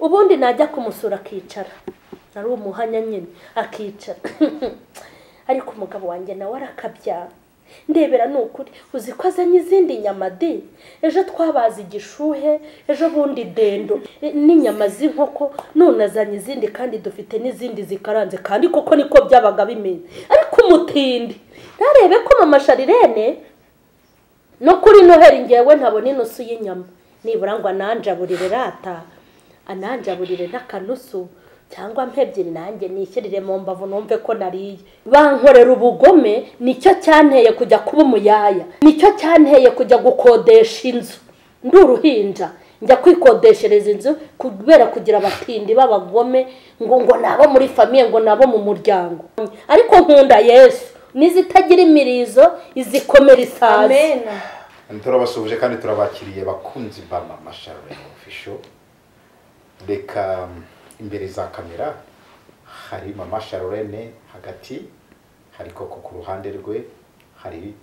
Ubundi najya kumusura akicara, nari umuhanya nyine akicara. Ariko umugabo wanjye nawe arakabyara. Ndebera ni ukuri, uzi ko azanye izindi nyama de, ejo twabaza igishuhe, ejo bundi dendo n'inyama z'inkoko, none azanye izindi kandi dufite n'izindi zikaranze, kandi koko niko byabaga bimeze. Ariko umutindi ntarebe ko mama Sharirene no kuri Noheli ngewe ntabona inusu y'inyama, nibura ngo ananjaburire rata, ananjaburire n'akanusu cyangwa mpebyiri nanjye nishyirire mu mbavu numve ko nariye. Bankorera ubugome, nicyo cyanteye kujya kuba umuyaya, nicyo cyanteye kujya gukodesha inzu ndi uruhinja, njya kwikodeshereza inzu kubera kugira abatindi b'abagome ngo nabo muri famille, ngo nabo mu muryango. Ariko nkunda Yesu, nizitagira imirizo izikomera isazi. Amen. Turabasuhuje kandi turabakiriye bakunzi ba Mama Charlene Official. Reka imbere za kamera hari Mama Charlene, hagati hari Koko, ku ruhande rwe hari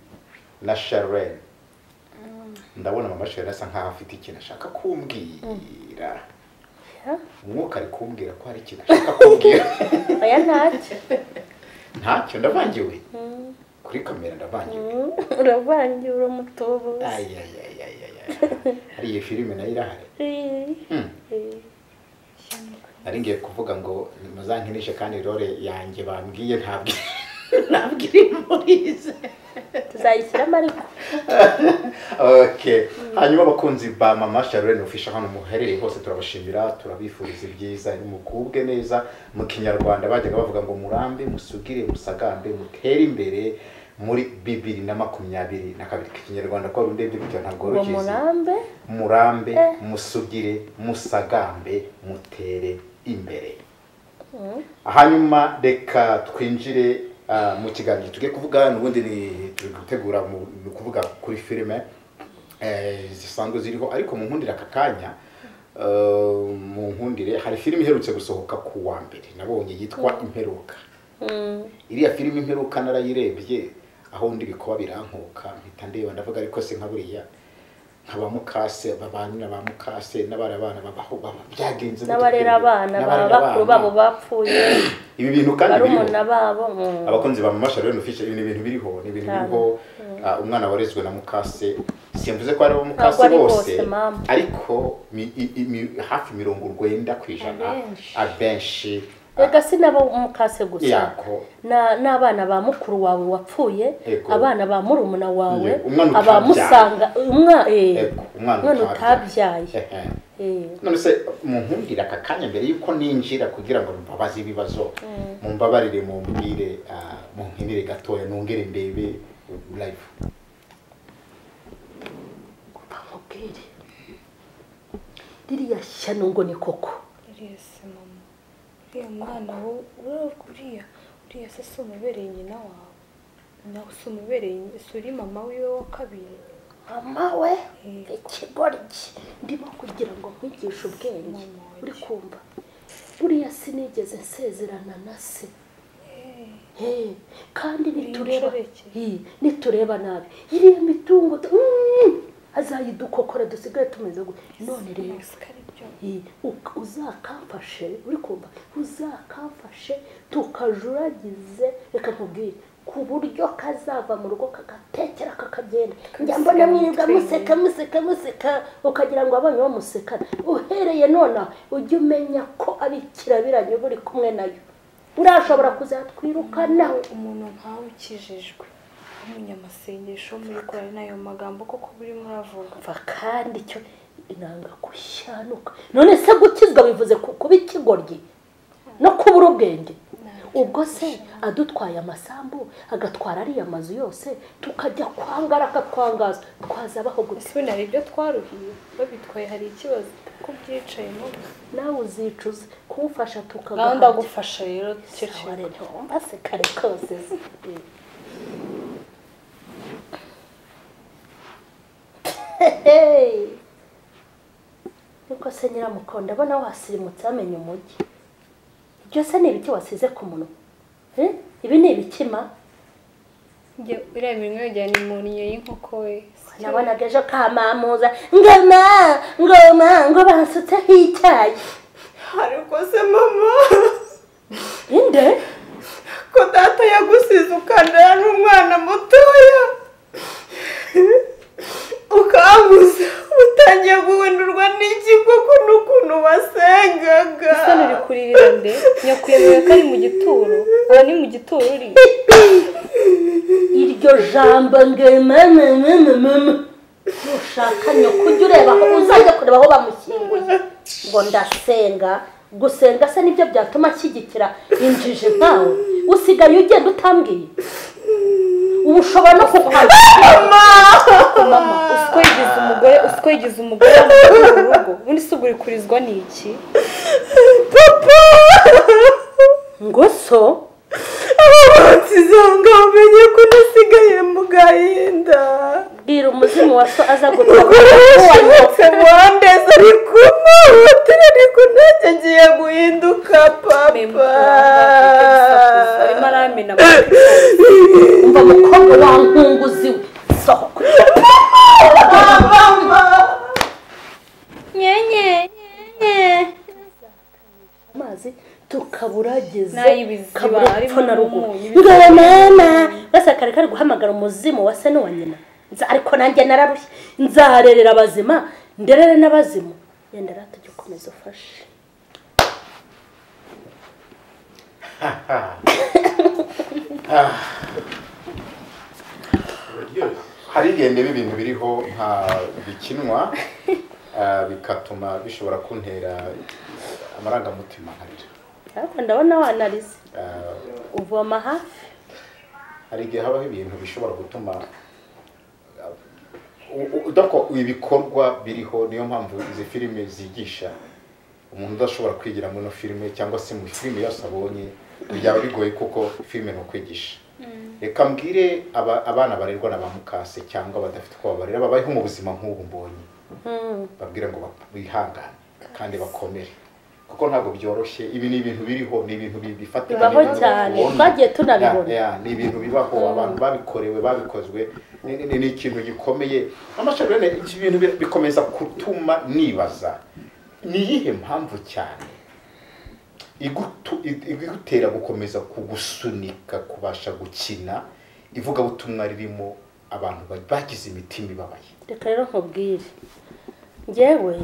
na Charlene. Ndabona Mama Charlene asa nkaho afite ikintu ashaka kumbwira. Umwuka ari kumbwira ko hari ikintu ashaka kumbwira. Oya ntacyo. Ntacyo, ndavangiwe. Kuri kamera ndavangiwe. Uravangiwe, uramutubuza. Ay ay ay ay ay. Hari iyi filime nayo irahari. Nari ngiye kuvuga ngo muzankinishe kandi role yanjye bambwiye ntabwo nabwiri murize. Tuzayishyiramo ariko. Okay. Hanyuma abakunzi ba Mama Charlene Official hano muherereye hose turabashimira, turabifuriza ibyiza, mukubwe neza. Mu Kinyarwanda bajyaga bavuga ngo murambe, musugire, musagambe, mutere imbere muri 2022. Ikinyarwanda ko rundebye bityo ntabwo rukizi. Murambe, murambe, musugire, musagambe, mutere imbere. Hanyuma reka twinjire mu kiganiro tugiye kuvuga. N'ubundi ni turi gutegura mu kuvuga kuri filime zisanzwe ziriho, ariko mu nkundire aka kanya, mu nkundire hari filime iherutse gusohoka ku wa mbere nabonye yitwa Imperuka. Iriya filime Imperuka narayirebye, aho ndi bikoba birankuka, mpita ndeba ndavuga ariko se nka buriya nkaba mukase babana ba mukase n'abara abana babaho byagenze n'abarera abana bakuru babo bapfuye. Ibi bintu kandi biriho babo abakunzi ba Mama Charlene Official, ibi bintu biriho, ni ibintu biriho. Umwana warezwe na mukase, simvuze ko ari bo mukase bose, ariko hafi 90% abenshi. Rega sinabo mukase gusa, n'abana ba mukuru wawe wapfuye, abana ba murumuna wawe, abamusanga umwana utabyaye. None se munkundira aka kanya mbere yuko ninjira kugira ngo mbabaze ibibazo, mumbabarire mumbwire, munkinire gatoya nongere ndebe live. Mubwire ririya shyano ngo ni Koko. Uriya mwana uriya se si umubereye nyina wawe, nawe si umubereye, si uri mama wiwe wa kabiri. Mama we ikigoryi, ndimo kugira ngo nkwigishe ubwenge, uri kumva? Buriya sinigeze nsezerana na se. Kandi nitureba nabi iriya mitungo azayidukokora dusigaye tumeze gutya. None rero uzakamfashe, uri kumva? Uzakamfashe tukajuragize, reka nkubwire ku buryo kazava mu rugo kagatekera kakagenda. Njya mbona mwirirwa museka museka museka, ukagira ngo abonye bamusekana. Uhereye none ujye umenya ko abikirabiranye uri kumwe nayo, urashobora kuzatwirukana. Umuntu nkawe ukijijwe umunyamasengesho muri korari nayo magambo koko buri muravuga. Kandi cyo inanga gushyanuka. None se gukizwa bivuze kuba ikigoryi no kubura ubwenge? Ubwo se adutwaye amasambu, agatwara ariya mazu yose, tukajya kwangara akatwangaza, twazabaho gute? Ese nari ibyo twaruhiye babitwaye, hari ikibazo ko byicayemo? Nawe uzicuza kumfasha tukagaha. Ndagufasha rero cece. Mbase kare kose. Niko se nyiramukondo ndabona wasirimutse amenye umujyi. Ibyo se ni ibiki wasize ku munwa? Ibi ni ibikima? Njye uriya minwe yajyana imuntu y'inkoko we. Nabonaga ejo kamamuza ngoma ngoma ngo bansutseho icyayi. Ariko se mama inde ko data yagusize ukandara n'umwana mutoya ukanguza utangiye guhindurwa n'iki koko n'ukuntu wasengaga. Isoni uri kuririra nde? Nyakuyemewe ko ari mu gituro. Aha ni mu gituro uri. Iryo jambo nge mama mama mama nushaka nyoko ujye ureba aho uzajya kureba aho bamushyinguye ngo ndasenga. Gusenga se nibyo byatuma ashyigikira injiji nkawe? Usigaye ugenda utambwiye ubu ushobora no kukwanga. Mama usiko yigize umugore, usiko yigize umugore mu rugo. Ubundi se uri kurizwa n'iki? Papa ngo so nzanga umenye ko nasigaye mu gahinda. Bwira umuzimu wa so aza gutabara. Wandeze ari kumuhutira ariko nanjye ngiye guhinduka papa. Arimo aramena. Umva mukobwa wa nkunguzi we sohoka. Mama nyenye nyenye amazi tukaburageze kabura epfo na ruguru. Ngo mama basa kare kare guhamagara umuzimu wa se n'uwa nyina. Ariko nanjye nararushye nzarerera abazima nderere n'abazimu. Yenda rata ukomeza ufashe. Hari igihe ndeba ibintu biriho nka bikinwa bikatuma bishobora kuntera amarangamutima nkarira. Ariko ndabona wanarize uvoma hafi. Hari igihe habaho ibintu bishobora gutuma udako ibikorwa biriho. Niyo mpamvu izi filime zigisha umuntu udashobora kwigira muri filime cyangwa se mu filime yose abonye byaba bigoye kuko filime no kwigisha. Reka mbwire abana barerwa na ba mukase cyangwa badafite uko babarera babayeho mu buzima nk'ubu mbonye, babwire ngo bihangane kandi bakomere kuko ntabwo byoroshye. Ibi ni ibintu biriho, ni ibintu bifatika bibaho cyane, twagiye tunabibona. Ni ibintu bibaho, abantu babikorewe babikozwe, ni ikintu gikomeye. Amashanyarazi ibintu bikomeza gutuma nibaza ni iyihe mpamvu cyane igutera gukomeza kugusunika kubasha gukina ivugabutumwa ririmo abantu bagize imitima ibabaye. Reka rero nkubwire, njyewe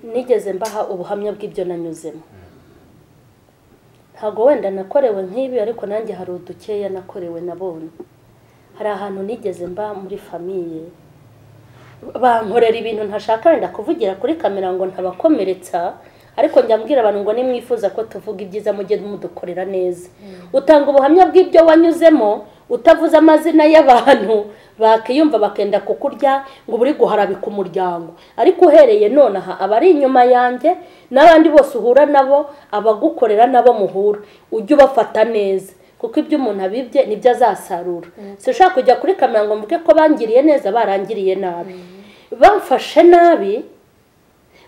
nigeze mbaha ubuhamya bw'ibyo nanyuzemo. Ntabwo wenda nakorewe nk'ibi ariko nanjye hari udukeya nakorewe nabonye. Hari ahantu nigeze mba muri famiye bankorera ibintu ntashaka wenda kuvugira kuri kamera ngo ntabakomeretsa, ariko njya mbwira abantu ngo nimwifuza ko tuvuga ibyiza mujye mudukorera neza. Utanga ubuhamya bw'ibyo wanyuzemo utavuze amazina y'abantu bakiyumva bakenda kukurya ngo buri guharabika umuryango. Ariko uhereye nonaha abari inyuma yanjye n'abandi bose uhura nabo, abagukorera nabo muhura, ujye ubafata neza kuko ibyo umuntu abibye nibyo azasarura. Sinshaka kujya kuri kamera ngo mvuge ko bangiriye neza, barangiriye nabi. Bamfashe nabi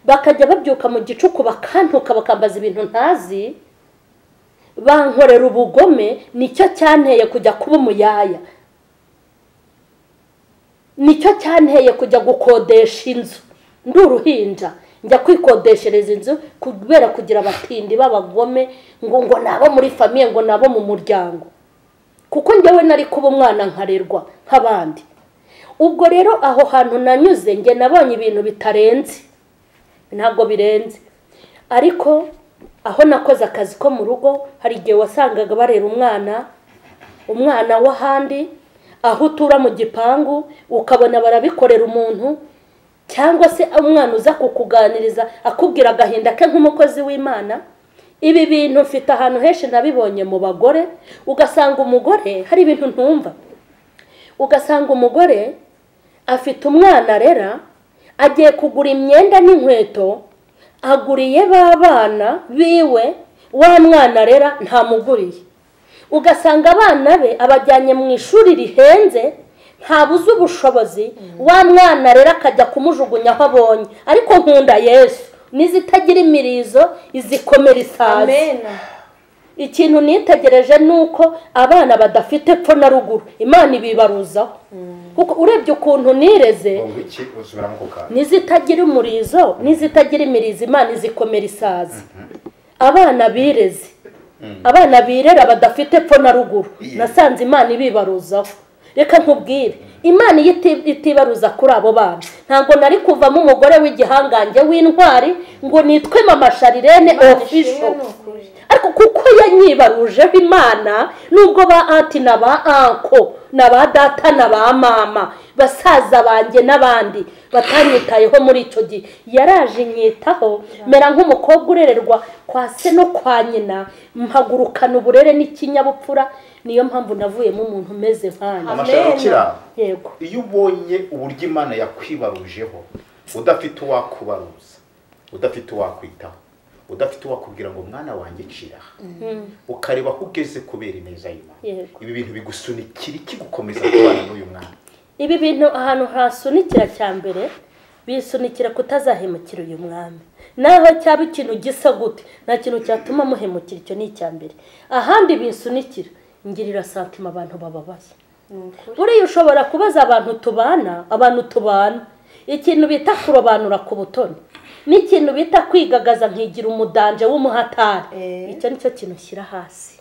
bakajya babyuka mu gicuku bakantuka bakambaza ibintu ntazi, bankorera ubugome. Nicyo cyanteye kujya kuba umuyaya, nicyo cyanteye kujya gukodesha inzu ndi uruhinja, njya kwikodeshereza inzu kubera kugira abatindi b'abagome ngo nabo muri famiye ngo nabo mu muryango, kuko njyewe nari kuba umwana nkarerwa nk'abandi. Ubwo rero aho hantu nanyuze njye nabonye ibintu bitarenze, ntabwo birenze. Ariko aho nakoze akazi ko mu rugo hari igihe wasangaga barera umwana w'ahandi, aho utura mu gipangu ukabona barabikorera umuntu, cyangwa se umwana uza kukuganiriza akubwira agahinda ke nk'umukozi w'Imana. Ibi bintu mfite ahantu henshi nabibonye mu bagore. Ugasanga umugore hari ibintu ntumva, ugasanga umugore afite umwana arera, agiye kugura imyenda n'inkweto, aguriye babana biwe, wa mwana arera ntamuguriye. Ugasanga abana be abajyanye mu ishuri rihenze, ntabuze ubushobozi, wa mwana rero akajya kumujugunya aho abonye. Ariko nkunda Yesu, n'izitagira imirizo izikomera isazi. Amen. Ikintu nitegereje nuko abana badafite pfo na ruguru Imana ibibaruzaho. Kuko urebye ukuntu nireze nizitagira umurizo nizitagira imirizo Imana izikomera isazi. Abana bireze, abana birera badafite pfo na ruguru nasanze Imana ibibaruzaho. Reka nkubwire, Imana itibaruza kuri abo bana ntabwo nari kuvamo umugore w'igihangange w'intwari ngo nitwe Mama Sharirene official. Ariko kuko yanyibarujeho Imana, nubwo ba anti na ba anko na ba data na ba mama basaza banjye n'abandi batanyitayeho muri icyo gihe, yaraje inyitaho mera nk'umukobwa urererwa kwa se no kwa nyina, mpagurukana uburere n'ikinyabupfura. Niyo mpamvu navuyemo umuntu umeze nkanjye. Yego. Iyo ubonye uburyo Imana yakwibarujeho udafite uwakubaruza, udafite uwakwitaho, udafite uwakubwira ngo mwana wanjye cira, ukareba ko ugeze kubera ineza y'Imana, ibi bintu bigusunikira iki gukomeza kubana n'uyu mwana? Ibi bintu ahantu hasunikira cya mbere bisunikira kutazahemukira uyu mwami. Naho cyaba ikintu gisa gute, nta kintu cyatuma muhemukira, icyo ni icya mbere. Ahandi bisunikira ngirira santima abantu bababaye. Buriya ushobora kubaza abantu tubana ikintu bita kurobanura ku butoni n'ikintu bita kwigagaza nkigira umudanje w'umuhatari, icyo nicyo kintu shyira hasi.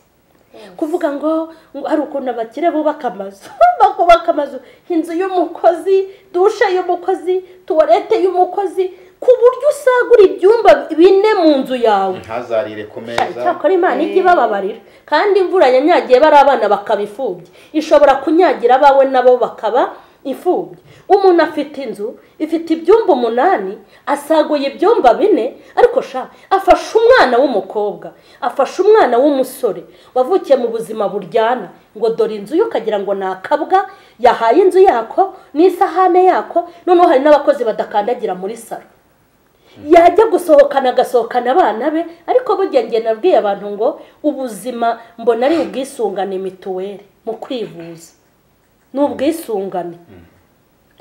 Kuvuga ngo hari ukuntu abakire bubaka amazu bakubaka amazu, inzu y'umukozi, dushe y'umukozi, tuwarete y'umukozi, ku buryo usagura ibyumba bine mu nzu yawe ntazarire ku meza. Cyakora Imana ijye ibababarira, kandi imvura yanyagiye bari abana bakaba imfubyi, ishobora kunyagira abawe nabo bakaba imfubyi. Umuntu afite inzu ifite ibyumba 8, asaguye ibyumba 4, ariko sha afasha umwana w'umukobwa, afasha umwana w'umusore wavukiye mu buzima buryana, ngo dore inzu yo kagira ngo nakabwa yahaye inzu yako n'isahane yako. Noneho hari n'abakozi badakandagira muri salo, yajya gusohokana agasohokana abana be. Ariko burya njye nabwiye abantu ngo ubuzima mbona ari ubwisungane mituweli mu kwivuza, ni ubwisungane.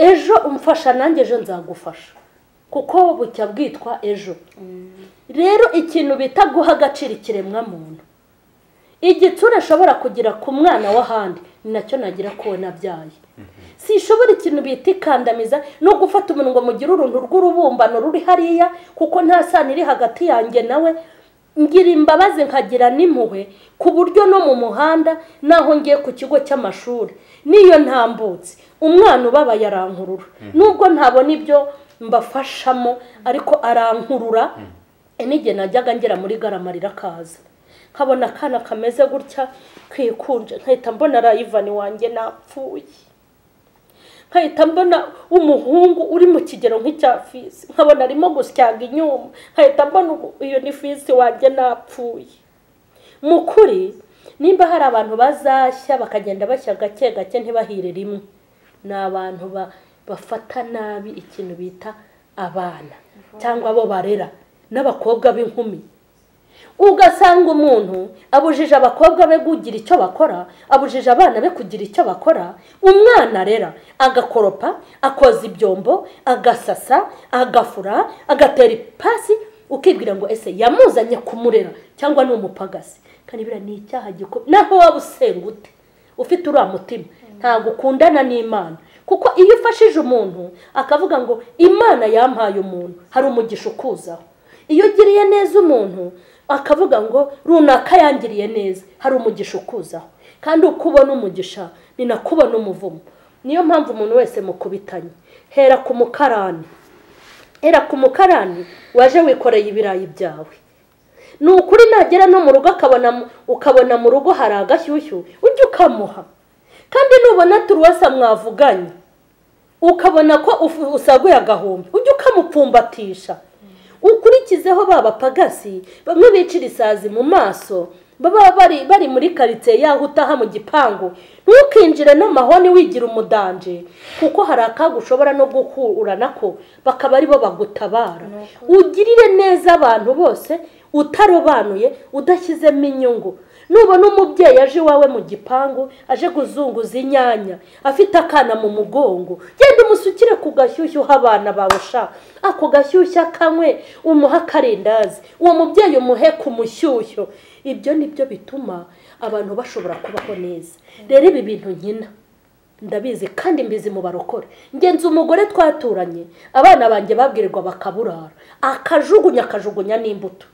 Ejo umfasha nanjye ejo nzagufasha, kuko bucya bwitwa ejo. Rero ikintu bita guha agaciro ikiremwamuntu, igitsure ashobora kugira ku mwana w'ahandi ni nacyo nagira ko nabyaye. Sishobora ikintu bita ikandamiza no gufata umuntu ngo mugire uruntu rw'urubumbano ruri hariya, kuko nta sano iri hagati yanjye nawe. Ngira imbabazi nkagira n'impuhwe, ku buryo no mu muhanda naho ngiye ku kigo cy'amashuri niyo ntambutse umwana ubabaye arankurura, nubwo ntabona ibyo mbafashamo ariko arankurura. N'igihe najyaga ngera muri gare amarira akaza, nkabona akana kameze gutya kikunje, nkahita mbona Rayivani wanjye napfuye, nkahita mbona umuhungu uri mu kigero nk'icya Fisi, nkabona arimo gusyaga inyuma, nkahita mbona iyo ni Fisi wanjye napfuye. Mu kuri nimba hari abantu bazashya bakagenda bashya gake gake ntibahire rimwe, ni abantu bafata nabi ikintu bita abana cyangwa abo barera n'abakobwa b'inkumi. Ugasanga umuntu abujije abakobwa be kugira icyo bakora, abujije abana be kugira icyo bakora. Umwana arera agakoropa, akoza ibyombo, agasasa, agafura, agatera ipasi, ukibwira ngo ese yamuzanye kumurera cyangwa ni umupagasi. Kandi bira ni icyaha gikomeye. Naho waba usenga ute ufite uriya mutima, ntabwo ukundana n'Imana. Kuko iyo ufashije umuntu akavuga ngo Imana yampaye umuntu, hari umugisha ukuzaho. Iyo ugiriye neza umuntu akavuga ngo runaka yangiriye neza, hari umugisha ukuzaho. Kandi uko ubona umugisha ni nako ubona umuvumo. Niyo mpamvu umuntu wese mukubitanye, hera ku mukarani, hera ku mukarani waje wikoreye ibirayi byawe. Ni ukuri nagera no mu rugo ukabona mu rugo hari agashyushyu, ujye ukamuha. Kandi nubona turuwasa mwavuganye ukabona ko usaguye agahumbi, ujye ukamupfumbatisha. Ukurikizeho baba pagasi bamwe bicira isazi mu maso, baba bari muri quartier yaho utaha mu gipangu. Ntukinjire n'amahoni wigira umudanje, kuko hari akaga ushobora no guhura nako bakaba aribo bagutabara. Ugirire neza abantu bose, utarobanuye, udashyizemo inyungu. Nubona umubyeyi aje iwawe mu gipangu aje kuzunguza inyanya afite akana mu mugongo, genda umusukire ku gashyushyu uha abana bawe sha, ako gashyushyu akanywe, umuhe akarindazi, uwo mubyeyi umuhe ku mushyushyu. Ibyo nibyo bituma abantu bashobora kubaho neza. Rero ibi bintu nkina ndabizi kandi mbizi mu barokore. Ngenzi umugore twaturanye, abana banjye babwirirwa bakaburara, akajugunya akajugunya n'imbuto.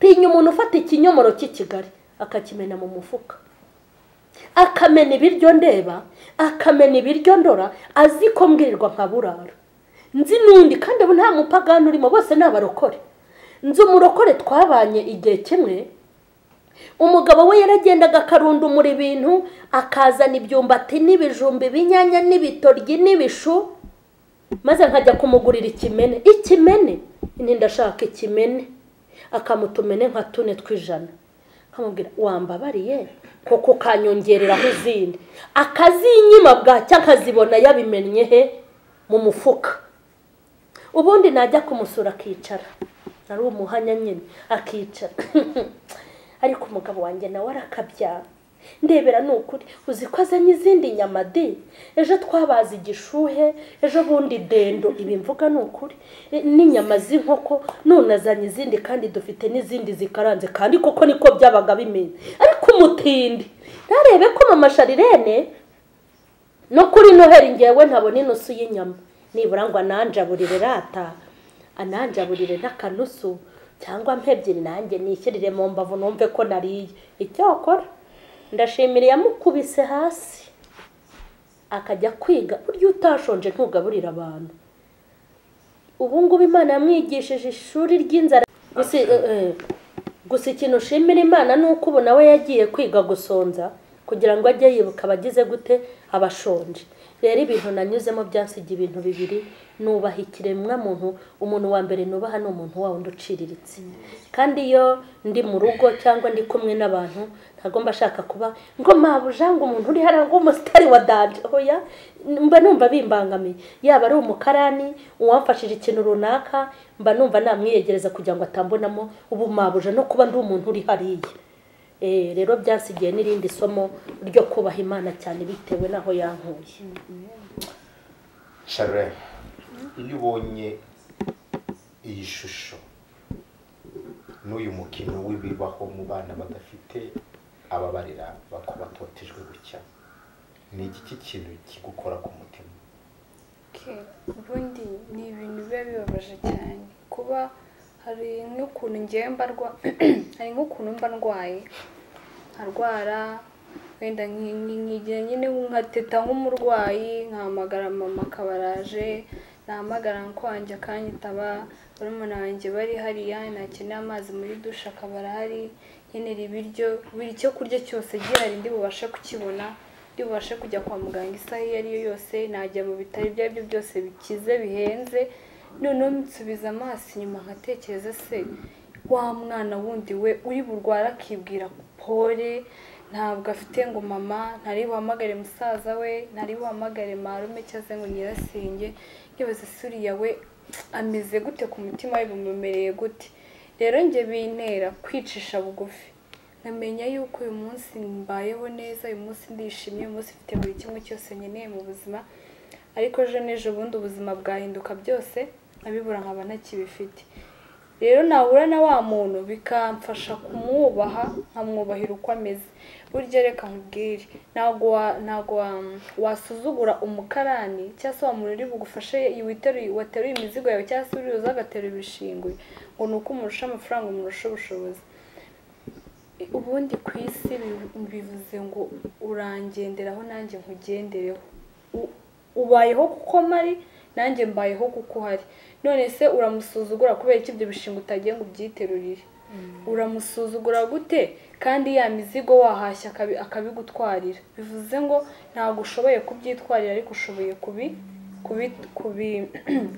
Tinya umuntu ufata ikinyomoro cy'i Kigali akakimena mu mufuka, akamena ibiryo ndeba, akamena ibiryo ndora, azi ko mbwirirwa nkaburara. Nzi n'undi kandi ubu nta mupagani urimo, bose ni abarokore. Nzi umurokore twabanye igihe kimwe, umugabo we yaragendaga akarundumura ibintu, akazana ibyumbati n'ibijumba, ibinyanya n'ibitoryi n'ibishu, maze nkajya kumugurira ikimene. Ikimene ni ndashaka ikimene, akamutumene nka 4 tw'ijana, nkamubwira wambabariye koko kanyongereraho izindi, akazinyima bwacya nkazibona yabimennye he mu mufuka. Ubundi najya kumusura akicara, ari umuhanya nyine akicara. Ariko umugabo wanjye nawe arakabya, ndebera ni ukuri, uzi ko azanye izindi nyama di, ejo twabaza igishuhe, ejo bundi dendo, ibi mvuga ni ukuri, n'inyama z'inkoko, none azanye izindi kandi dufite n'izindi zikaranze, kandi koko niko byabaga bimeze. Ariko umutindi ntarebe ko mama Sharirene no kuri Noheli ngewe ntabona inusu y'inyama, nibura ngo ananjaburire rata, ananjaburire n'akanusu cyangwa mpebyiri nanjye nishyirire mu mbavu numve ko nariye. Icyakora ndashimira yamukubise hasi akajya kwiga. Burya utashonje ntugaburira abantu. Ubu ngubu Imana yamwigishije ishuri ry'inzara. Gusa ikintu ushimira Imana ni uko ubu nawe yagiye kwiga gusonza kugira ngo ajye yibuka abagize gute abashonje. Rero ibintu nanyuzemo byansigiye ibintu bibiri: nubaha ikiremwa muntu, umuntu wa mbere nubaha ni umuntu wa wundi uciriritse. Kandi iyo ndi mu rugo cyangwa ndi kumwe n'abantu ntabwo mba shaka kuba ngo mabuja, ngo umuntu uri hariya ngo umusitari wa danje, oya, mba numva bimbangamiye. Yaba ari umukarani uwamfashije ikintu runaka, mba numva namwiyegereza kugira ngo atambonamo ubu mabuja no kuba ndi umuntu uri hariya. Rero byasigiye n'irindi somo ryo kubaha Imana cyane bitewe naho yankuye. Charles, iyo ubonye iyi shusho n'uyu mukino w'ibibaho mu bana badafite ababarira bako batotejwe gutya, ni iki kintu kigukora ku mutima? Ubundi ni ibintu biba bibabaje cyane kuba hari nk'ukuntu ngewe mbarwa, hari nk'ukuntu mba ndwaye, nkarwara wenda nkigira nyine nkateta nk'umurwayi, nkahamagara mama akabaraje, nahamagara wanjye akanyitaba, barumuna banjye bari hariya, nakeneye amazi muri dushe akaba arahari, nkenera ibiryo, buri cyo kurya cyose gihari ndi bubashe kukibona, ndi bubashe kujya kwa muganga isaha iyo ari yo yose, najya mu bitaro ibyo ari byo byose bikize bihenze. Noneho nsubiza amaso inyuma nkatekereza, se wa mwana wundi we uri burwara akibwira pole, ntabwo afite ngo mama, ntari buhamagare musaza we, ntari buhamagare marume cyangwa ngo nyirasenge, nkibaza se uriya we ameze gute ku mutima we, bimumereye gute? Rero njye bintera kwicisha bugufi, nkamenya yuko uyu munsi mbayeho neza, uyu munsi ndishimye, uyu munsi mfite buri kimwe cyose nkeneye mu buzima, ariko ejo n'ejo bundi ubuzima bwahinduka byose nkabibura nkaba ntakibifite. Rero nahura na wa muntu bikamfasha kumwubaha, nkamwubahira uko ameze. Burya reka nkubwire, ntabwo wasuzugura umukarani cyangwa se wa muntu uri bugufashe wateruye imizigo yawe cyangwa se uri buze agaterura ibishingwe ngo ni uko umurusha amafaranga, umurusha ubushobozi. Ubundi ku isi bivuze ngo urangenderaho nanjye nkugendereho, ubayeho kuko mari nanjye mbayeho kuko uhari. None se uramusuzugura kubera iki ibyo bishinga utagiye ngo ubyiterurire? Uramusuzugura gute kandi ya mizigo wahashya akabigutwarira? Bivuze ngo ntabwo ushoboye kubyitwarira, ariko ushoboye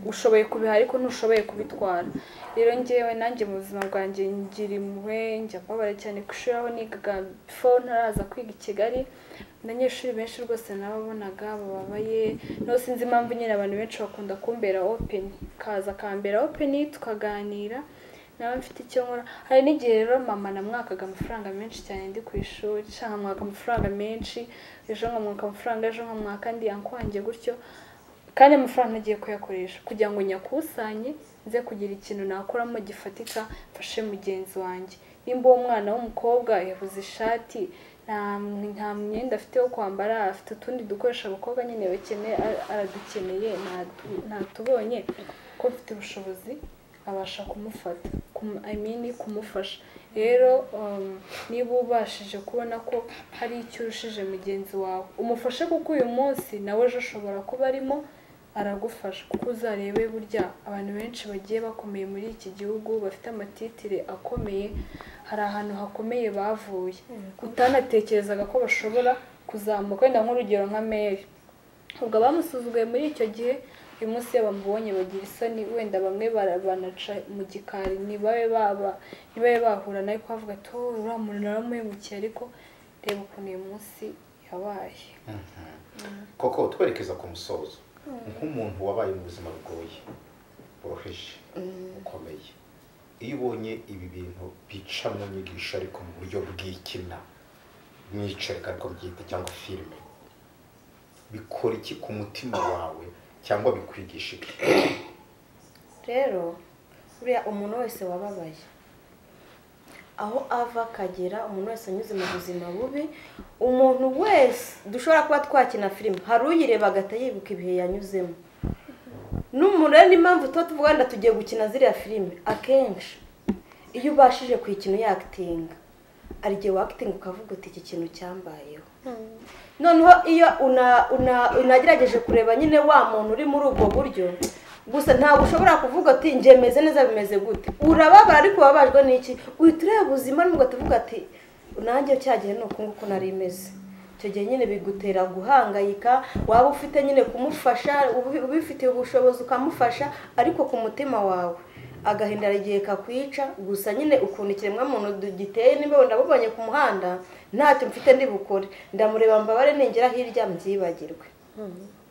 ushoboye kubiha ariko ntushoboye kubitwara. Rero njyewe nanjye mu buzima bwanjye ngira impuhwe, njya mbabara cyane ku ishuri aho nigaga before ntaraza kwiga i Kigali, abanyeshuri benshi rwose nababonaga bababaye, no sinzi impamvu nyine abantu benshi bakunda kumbera open, kaza kambera open tukaganira. Naba mfite icyo nkora. Hari n'igihe rero mama namwakaga amafaranga menshi cyane ndi ku ishuri, cyangwa nkamwaka amafaranga menshi, ejo nkamwaka amafaranga, ejo nkamwaka andi ankwangiye gutyo, kandi amafaranga ntagiye kuyakoresha kugira ngo nyakusanye nze kugira ikintu nakoramo gifatika mfashe mugenzi wanjye. Nimba uwo mwana w'umukobwa yabuze ishati, nta myenda afite yo kwambara, afite utundi dukoresha abakobwa nyine bakeneye, aradukeneye, ntatubonye, ko mfite ubushobozi abasha kumufata, kumufasha. Rero niba ubashije kubona ko hari icyo urushije mugenzi wawe, umufashe, kuko uyu munsi nawe ejo ashobora kuba arimo aragufasha. Kuko uzarebe burya abantu benshi bagiye bakomeye muri iki gihugu, bafite amatitire akomeye, hari ahantu hakomeye bavuye utanatekerezaga ko bashobora kuzamuka. Wenda nk'urugero nka Mary, ubwo bamusuzuguye muri icyo gihe, uyu munsi iyo bamubonye bagira isoni, wenda bamwe banaca mu gikari, ntibabe bahura nawe kubavuga ati uriya muntu naramuhemukiye, ariko reba ukuntu uyu munsi yabaye. Koko twerekeza ku musozo, nk'umuntu wabaye mu buzima bugoye bworoheje bukomeye, iyo ubonye ibi bintu bica mu nyigisho ariko mu buryo bw'ikina mwicereka ariko byita cyangwa filime, bikora iki ku mutima wawe cyangwa bikwigisha iki? Rero buriya umuntu wese wababaye aho ava akagera, umuntu wese anyuze mu buzima bubi, umuntu wese dushobora kuba twakina filime, hari uyireba agahita yibuka ibihe yanyuzemo. N'umuntu rero n'impamvu tuba tuvuga ngo tugiye gukina ziriya filime, akenshi iyo ubashije kuyikina uyakitinga, hari igihe wakitinga ukavuga uti iki kintu cyambayeho. Noneho iyo unagerageje kureba nyine wa muntu uri muri ubwo buryo, gusa ntabwo ushobora kuvuga ati njye meze neza bimeze gute, urababara ariko ubabajwe n'iki, uhita ureba ubuzima nubwo tuvuga ati nanjye cya gihe ni uku nguku nari meze. Icyo gihe nyine bigutera guhangayika, waba ufite nyine kumufasha, ubifitiye ubushobozi ukamufasha, ariko ku mutima wawe agahinda igihe kakwica. Gusa nyine ukuntu ikiremwa muntu giteye, niba wenda mubonye ku muhanda ntacyo mfite ndi bukore, ndamureba mbabare ningera hirya mbyibagirwe,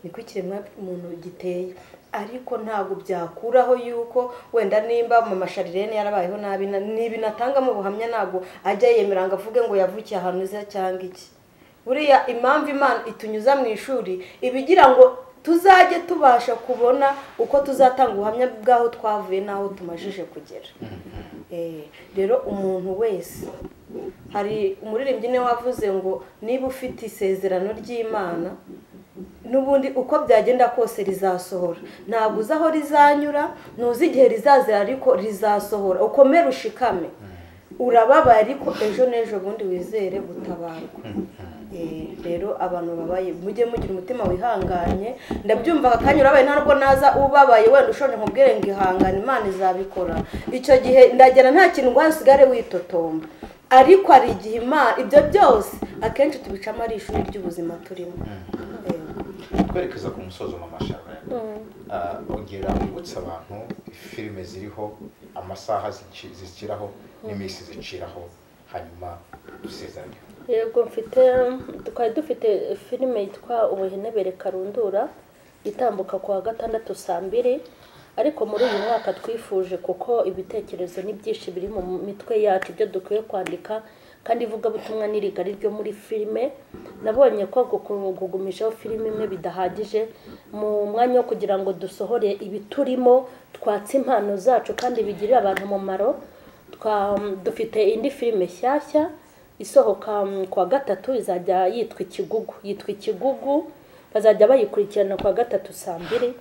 niko ikiremwa muntu giteye. Ariko ntabwo byakuraho yuko wenda nimba mama Charlene yarabayeho nabi, n'ibinatangamo ubuhamya ntabwo ajya yemera ngo avuge ngo yavukiye ahantu iza cyangwa iki. Buriya impamvu Imana itunyuza mu ishuri ibigira ngo tuzajye tubasha kubona uko tuzatanga ubuhamya bw'aho twavuye n'aho tumajije kugera. Rero umuntu wese, hari umuririmbyi niwe wavuze ngo niba ufite isezerano ry'Imana n'ubundi uko byagenda kose rizasohora, ntabwo uzi aho rizanyura, ntuzi igihe rizazira, ariko rizasohora. Ukomere ushikame, urababaye ariko ejo n'ejo bundi wizere gutabarwa. Rero abantu babaye mujye mugira umutima wihanganye. Ndabyumva akanya urabaye, ntabwo naza ubabaye wenda ushonje nkubwire ngo ihangane Imana izabikora, icyo gihe ndagera nta kintu ngo usigare witotomba. Ariko hari igihe Imana ibyo byose akenshi tubicamo ari ishuri ry'ubuzima turimo. Twerekeza ku musozo mama Charlene, ongera wibutse abantu filime ziriho, amasaha ziciraho n'iminsi ziciraho, hanyuma dusezerane. Yego, mfite twari dufite filime yitwa Ubuhenebere Karundura itambuka ku wa gatandatu saa 2, ariko muri uyu mwaka twifuje, kuko ibitekerezo ni byinshi biri mu mitwe yacu ibyo dukwiye kwandika, kandi ivugabutumwa n'irigari ryo muri filime, nabonye ko kugumishaho filime imwe bidahagije mu mwanya wo kugira ngo dusohore ibiturimo, twatse impano zacu kandi bigirire abantu umumaro. Dufite indi filime nshyashya isohoka ku wa gatatu, izajya yitwa Ikigugu, yitwa Ikigugu, bazajya bayikurikirana ku wa gatatu saa 2.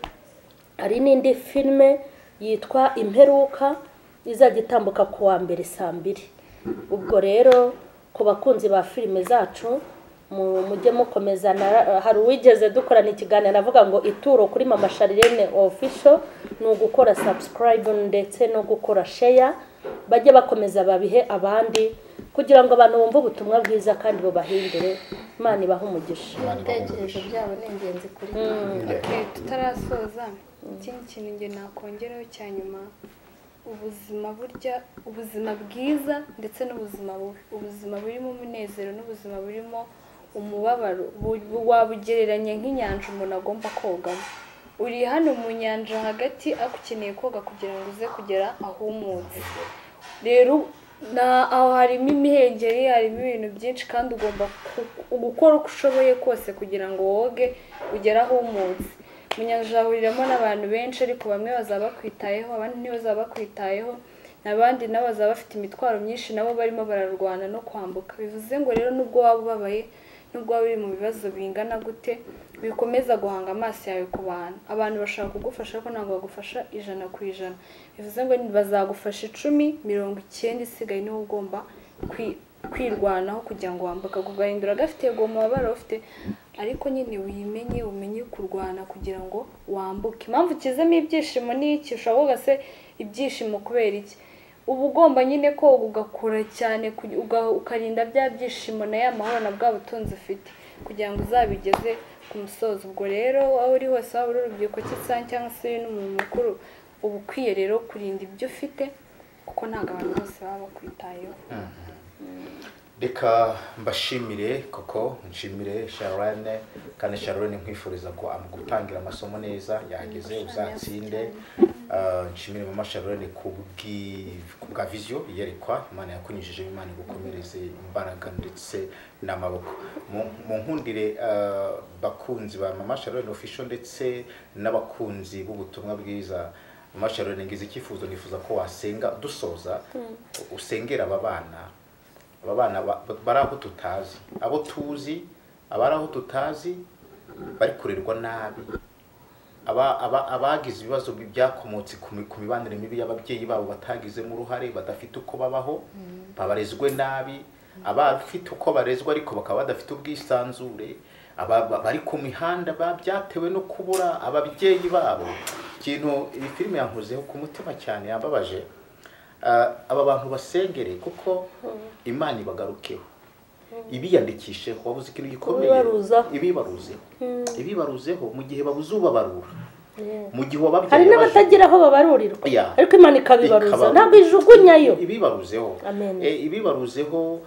Hari n'indi filime yitwa Imperuka izajya itambuka ku wa mbere saa 2. Ubwo rero ku bakunzi ba filime zacu mujye mukomeza. Hari uwigeze dukorana ikiganiro avuga ngo ituro kuri mama Charlene official ni ugukora subscribe ndetse no gukora share, bajye bakomeza babihe abandi kugira ngo abantu bumve ubutumwa bwiza kandi bubahindure. Imana ibahe umugisha. Ibitekerezo byabo ni ingenzi kuri twe. Tutarasoza, ikindi kintu nge nakongeraho cya nyuma, ubuzima burya, ubuzima bwiza ndetse n'ubuzima bubi, ubuzima burimo umunezero n'ubuzima burimo umubabaro, wabugereranya nk'inyanja umuntu agomba kogamo. Uri hano mu nyanja hagati akukeneye koga kugira ngo uze kugera ahumutse. Rero na aho harimo imihengeri, harimo ibintu byinshi, kandi ugomba gukora uko ushoboye kose kugira ngo woge ugere ahumutse. Mu nyanja hahuriramo n'abantu benshi, ariko bamwe bazaba bakwitayeho, abandi ntibazaba bakwitayeho, n'abandi nabo bazaba bafite imitwaro myinshi, nabo barimo bararwana no kwambuka. Bivuze ngo rero nubwo waba ubabaye, nubwo waba uri mu bibazo bingana gute, bikomeza guhanga amaso yawe ku bantu. Abantu bashaka kugufasha ariko ntabwo bagufasha 100%. Bivuze ngo bazagufasha 10, 90 isigaye niwo ugomba kwirwanaho kugira ngo wambuke. Kugahindura gafite uwo mubabaro ufite, ariko nyine uyimenye, umenye kurwana kugira ngo wambuke. Impamvu ukizemo ibyishimo ni iki? Ushobora se ibyishimo kubera iki? Uba ugomba nyine koga ugakora cyane, ukarinda bya byishimo na ya mahoro na bwa butunzi ufite kugira ngo uzabigeze ku musozo. Ubwo rero aho uri hose, waba uri urubyiruko cyangwa se uri n'umuntu mukuru, uba ukwiye rero kurinda ibyo ufite kuko ntabwo abantu bose baba bakwitayeho. Reka mbashimire koko, nshimire Charlene, kandi Charlene nkwifuriza ko gutangira amasomo neza yageze uzatsinde. Nshimire mama Charlene ku bwa vision yerekwa Imana yakunyujije, Imana igukomereze imbaraga ndetse n'amaboko. Mu nkundire bakunzi ba mama Charlene official ndetse n'abakunzi b'ubutumwa bwiza, mama Charlene ngize icyifuzo, nifuza ko wasenga dusoza, usengera aba bana. Aba bana bari aho tutazi, abo tuzi abari aho tutazi bari kurerwa nabi, abagize ibibazo byakomotse ku mibanire mibi y'ababyeyi babo batagizemo uruhare, badafite uko babaho, babarezwe nabi, abafite uko barezwa ariko bakaba badafite ubwisanzure, bari ku mihanda byatewe no kubura ababyeyi babo. Ikintu iyi filime yankozeho ku mutima cyane, yambabaje. Aba bantu basengere kuko Imana ibagarukeho, ibiyandikisheho, wabuze ikintu gikomeye, ibibaruzeho, ibibaruzeho mu gihe babuze ubabarura, mu gihe wababyaye hari n'abatagira aho babarurirwa, ariko Imana ikabibaruza, ntabwo ijugunyayo, ibibaruzeho. Ibibaruzeho.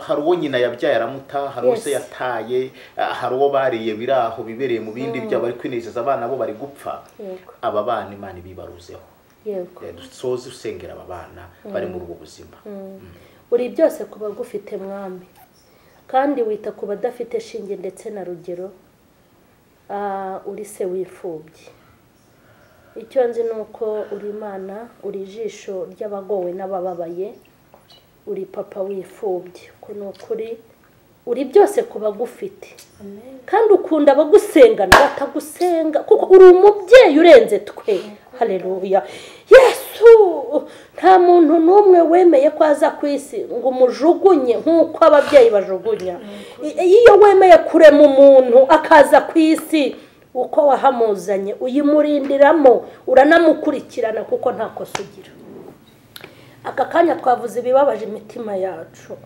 Hari uwo nyina yabyaye aramuta, hari uwo se yataye, hari uwo bariye biraho bibereye mu bindi byabo bari kwinezeza, abana bo bari gupfa. Aba bana Imana ibibaruzeho. Dusoze usengera aba bana bari muri ubu buzima. Uri byose kuba gufite mwami, kandi wita ku badafite shinge ndetse na rugero. Uri se w'imfubyi. Icyo nzi ni uko uri Imana, uri ijisho ry'abagowe n'abababaye, uri papa w'imfubyi. Ko ni ukuri uri byose kuba gufite, kandi ukunda abagusenga n'abatagusenga, kuko uri umubyeyi urenze twe. Haleluya. Yesu, nta muntu n'umwe wemeye ko aza ku isi ngo umujugunye nk'uko ababyeyi bajugunya. Iyo wemeye kurema umuntu akaza ku isi, uko wahamuzanye uyimurindiramo, uranamukurikirana kuko nta kosa ugira. Aka kanya twavuze ibibabaje imitima yacu,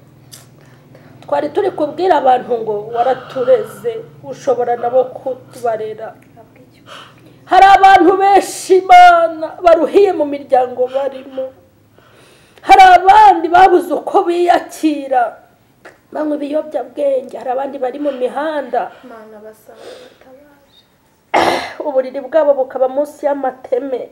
twari turi kubwira abantu ngo waratureze, ushobora nabo kutubarera. Hari abantu benshi Imana baruhiye mu miryango barimo, hari abandi babuze uko biyakira banywa ibiyobyabwenge, hari abandi bari mu mihanda, uburiri bwabo bukaba munsi y'amateme.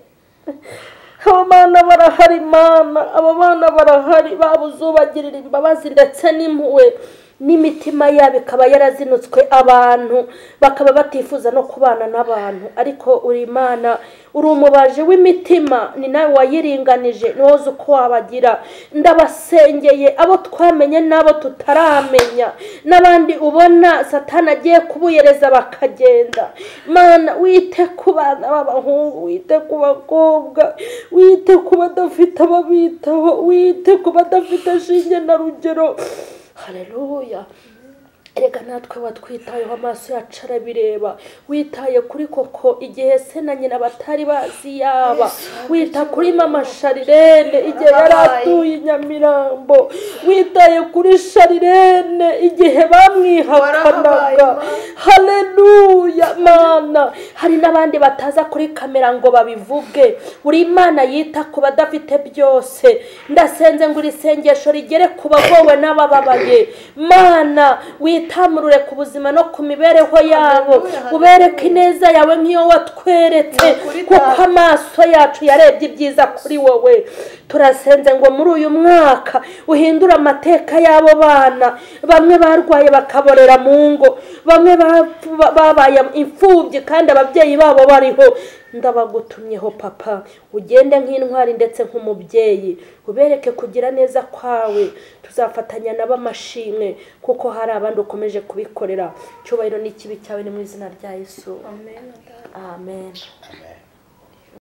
Abo bana barahari Imana, abo bana barahari babuze ubagirira imbabazi ndetse n'impuhwe, n'imitima yabo ikaba yarazinutswe abantu bakaba batifuza no kubana n'abantu. Ariko uri Imana, uri umubaji w'imitima, ni nawe wayiringanije, ni wowe uzi uko wabagira. Ndabasengeye abo twamenye n'abo tutaramenya, n'abandi ubona Satani agiye kubuyereza bakagenda. Mana, wite ku bana b'abahungu, wite ku bakobwa, wite ku badafite ababitaho, wite ku badafite shinge na rugero. Haleluya. Erega natwe watwitayeho, amaso yacu arabireba. Witaye kuri Koko igihe se na nyina batari bazi yaba, wita kuri mama Charlene igihe yari atuye i Nyamirambo, witaye kuri Charlene igihe bamwihakanaga. Haleluya. Mana, hari n'abandi bataza kuri kamera ngo babivuge. Uri Imana yita ku badafite byose. Ndasenze ngo iri sengesho rigere ku bagowe n'abababaye. Mana, wita Witamurure ku buzima no ku mibereho yabo, ubereke ineza yawe nk'iyo watweretse, kuko amaso yacu yarebye ibyiza kuri wowe. Turasenze ngo muri uyu mwaka uhindure amateka y'abo bana, bamwe barwaye bakaborera mu ngo, bamwe babaye imfubyi kandi ababyeyi babo bariho. Ndabagutumyeho papa, ugende nk'intwari ndetse nk'umubyeyi, ubereke kugira neza kwawe. Tuzafatanya nabo amashimwe kuko hari abandi ukomeje kubikorera. Cyubahiro n'ikibi cyawe ni mu izina rya Yesu. Amen. Amen. Amen.